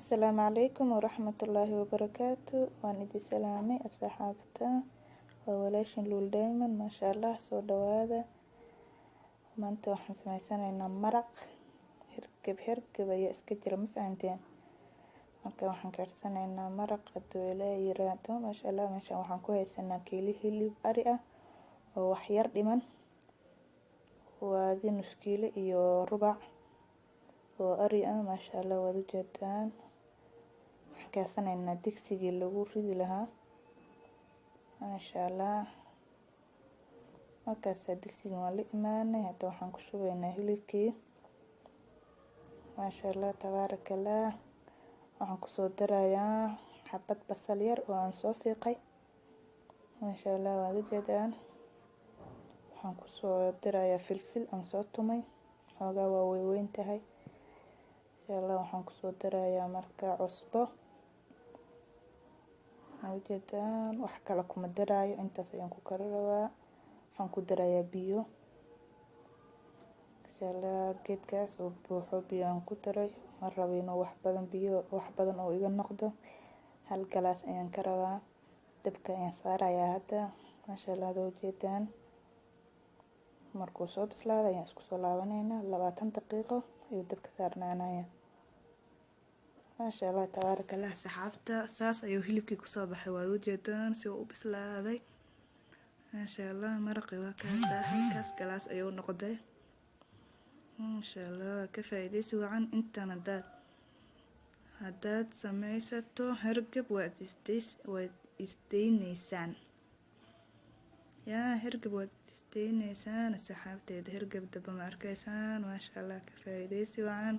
Asalaamu calaykum waraxmatullaahi wabarakaatu. Waan idin salaamay, asxaabta. Waa walaashin Luul Diamond. Maasha Allah, soo dhawaada. Maanta waxaan sameysanaynaa maraq. Hergeb hergeb ayaa iska jira, ma fahanteen? Marka waxaan karsanaynaa maraq hadduu Ilaahay yiraahdo. Maasha Allah, meeshan waxaan ku haysanaa kiilo hilib ari ah oo wax yar dhiman, waadi nus kiilo iyo rubac oo ari ah. Maasha Allah, waad ujeedaan. Waxaan karsanaynaa digsigii lagu ridi lahaa. Maasha Allah, markaasaa digsigii waan la imaanay. Hadda waxaan ku shubaynaa hilibkii. Maasha Allah, tabaaraka Allah. Waxaan kusoo darayaa xabad basal yar oo aan soo fiiqay. Maasha Allah, waad ujeedaan. Waxaan kusoo darayaa filfil aan soo tumay, xoogaa waa weyweyn tahay. Insha Allah, waxaan kusoo darayaa marka cusbo. Waa ujeedaan, wax kale kuma daraayo, intaas ayaan ku kari rabaa. Waxaan ku darayaa biyo. Insha Allah, geedkaas oo buuxo biyo aan ku daray. Ma rabo inuu wax badan biyo, wax badan oo iga noqdo. Hal galaas ayaan ka rabaa. Dabka ayaan saarayaa hadda. Maasha Allah, hada ujeedaan, markuu soo bislaado ayaan isku soo laabaneynaa. 20 daqiiqo ayuu dabka saarnaanaya. Maasha Allah, tabaaraka Allah. Saxaabta, saas ayuu hilibkii kusoo baxay. Waad ujeedaan si uu u bislaaday. Maasha Allah, maraqii waa kaasa, halkaas galaas ayuu noqday. Maasha Allah, ka faa'iidaysi wacan. Intan haddaad sameysato, hergeb waad isdayneysaan. Yaa hergeb waad isdayneysaan, asxaabteeda. Hergeb daba ma arkaysaan. Maasha Allah, ka faa'iidaysi wacan.